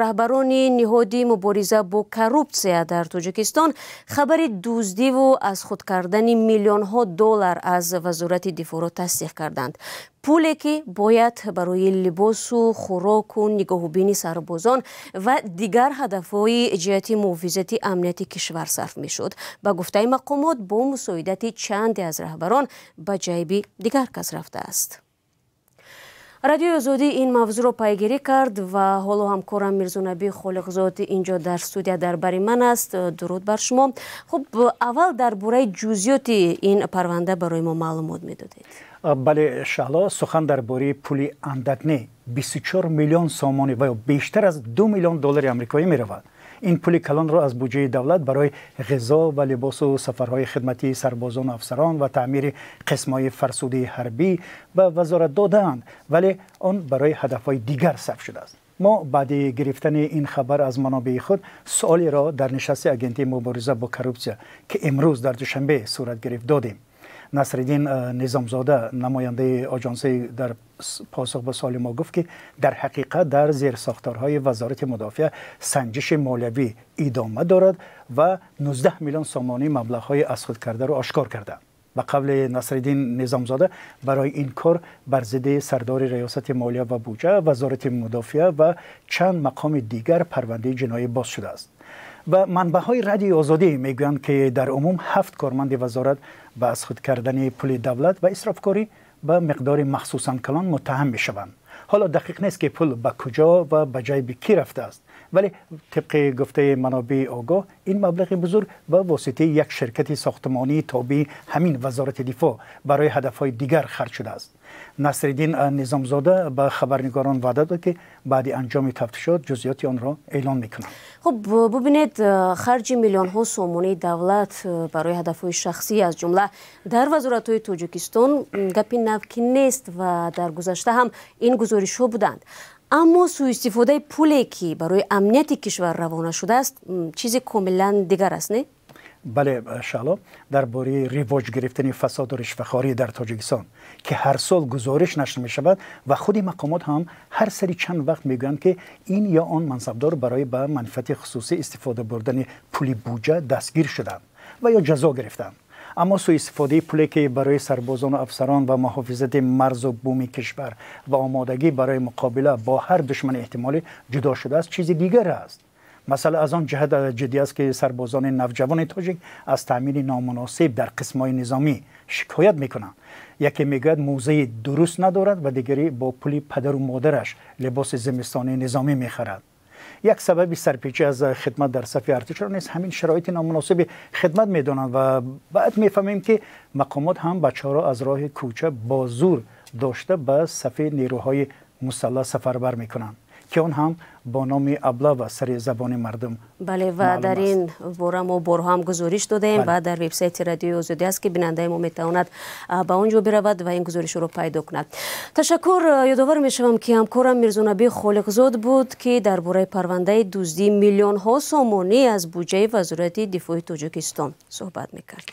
Раҳбарони ниҳоди мубориза бо коррупсия дар Тоҷикистон хабари дуздиву аз худ кардани миллионҳо доллар аз Вазорати дифоъро тасдиқ карданд. Пуле ки бояд барои либосу хӯроку нигоҳубини сарбозон ва дигар ҳадафҳои ҷиҳати муҳофизати амнияти кишвар сарф мешуд, ба гуфтаи мақомот, бо мусоидати чанде аз раҳбарон ба ҷайби дигар кас рафтааст. Радиои Озодӣ ин мавзӯъро пайгирӣ кард ва ҳоло ҳамкорам Мирзонаби Холиқзод инҷо дар студия дар бари ман аст. Дуруд бар шумо. Хуб, аввал дар бораи ҷузъиёти ин парванда барои мо маълумот медодед. Бале, Шаҳло, сухан дар бораи пули андак не, 24 миллион сомонӣ ва ё бештар аз 2 миллион доллари амрикоӣ меравад. Ин пули калонро аз буҷаи давлат барои ғизо ва либосу сафарҳои хидматии сарбозону афсарон ва таъмири қисмҳои фарсудаи ҳарбӣ ба вазорат додаанд, вале он барои ҳадафҳои дигар сарф шудааст. Мо баъди гирифтани ин хабар аз манобеи худ суолеро дар нишасти Агентии мубориза бо коррупсия, ки имрӯз дар Душанбе сурат гирифт, додем. Насриддин Низомзода, намояндаи оҷонсӣ, дар посух ба суоли мо гуфт, ки дар ҳақиқат дар зерсохторҳои Вазорати мудофиа санҷиши молиявӣ идома дорад ва 19 миллион сомонӣ маблағҳои аз худ кардаро ошкор карданд. Ба қавли Насриддин Низомзода, барои ин кор бар зидди сардори Раёсати молия ва буҷа Вазорати мудофиа ва чанд мақоми дигар парвандаи ҷиноӣ боз шудааст. Ва манбаъҳои Радиои Озодӣ мегӯянд, ки дар умум ҳафт корманди вазорат ба аз худ кардани пули давлат ва исрофкорӣ ба миқдори махсусан калон муттаҳам мешаванд. Ҳоло дақиқ нест, ки пул ба куҷо ва ба ҷайби кӣ рафтааст, вале тибқи гуфтаи манобеи огоҳ, ин маблағи бузург ба воситаи як ширкати сохтмонии тобеи ҳамин Вазорати дифоъ барои ҳадафҳои дигар харҷ шудааст. Насриддин Низомзода ба хабарнигорон ваъда дод, ки баъди анҷоми тафтишот ҷузъиёти онро эълон мекунанд. Хуб, бубинед, харҷи миллионҳо сомонии давлат барои ҳадафҳои шахсӣ, аз ҷумла дар вазоратҳои Тоҷикистон, гапи нав ки нест ва дар гузашта ҳам ин гузоришҳо буданд. Аммо сӯистифодаи пуле, ки барои амнияти кишвар равона шудааст, чизи комилан дигар аст, не? Бале, Шаҳло, дар бораи ривоҷ гирифтани фасоду ришвахорӣ дар Тоҷикистон, ки ҳар сол гузориш нашр мешавад ва худи мақомот ҳам ҳар сари чанд вақт мегӯянд, ки ин ё он мансабдор барои ба манфиати хусусӣ истифода бурдани пули буҷа дастгир шуданд ва ё ҷазо гирифтанд. Аммо сӯистифодаи пуле, ки барои сарбозону афсарон ва муҳофизати марзу буми кишвар ва омодагӣ барои муқобила бо ҳар душмани эҳтимолӣ ҷудо шудааст, чизи дигар аст. Масъала аз он ҷиҳат ҷиддӣ аст, ки сарбозони навҷавони тоҷик аз таъмини номуносиб дар қисмҳои низомӣ шикоят мекунанд. Яке мегӯяд, мӯзаи дуруст надорад ва дигаре бо пули падару модараш либоси зимистонии низомӣ мехарад. Як сабаби сарпечӣ аз хидмат дар сафи артишро низ ҳамин шароити номуносиби хидмат медонанд. Ва баъд мефаҳмем, ки мақомот ҳам бачаҳоро аз роҳи кӯча бо зур дошта ба сафи нерӯҳои мусаллаҳ сафарбар мекунанд, ки он ҳам бо номи облава сари забони мардум. Бале, ва дар ин бора мо борҳо ҳам гузориш додаем ва дар вебсайти Радиои Озодӣ аст, ки бинандаи мо метавонад ба он ҷо биравад ва ин гузоришро пайдо кунад. Ташаккур. Ёдовар мешавам, ки ҳамкорам Мирзонаби Холиқзод буд, ки дар бораи парвандаи дуздии миллионҳо сомонӣ аз буҷаи Вазорати дифои Тоҷикистон суҳбат мекард.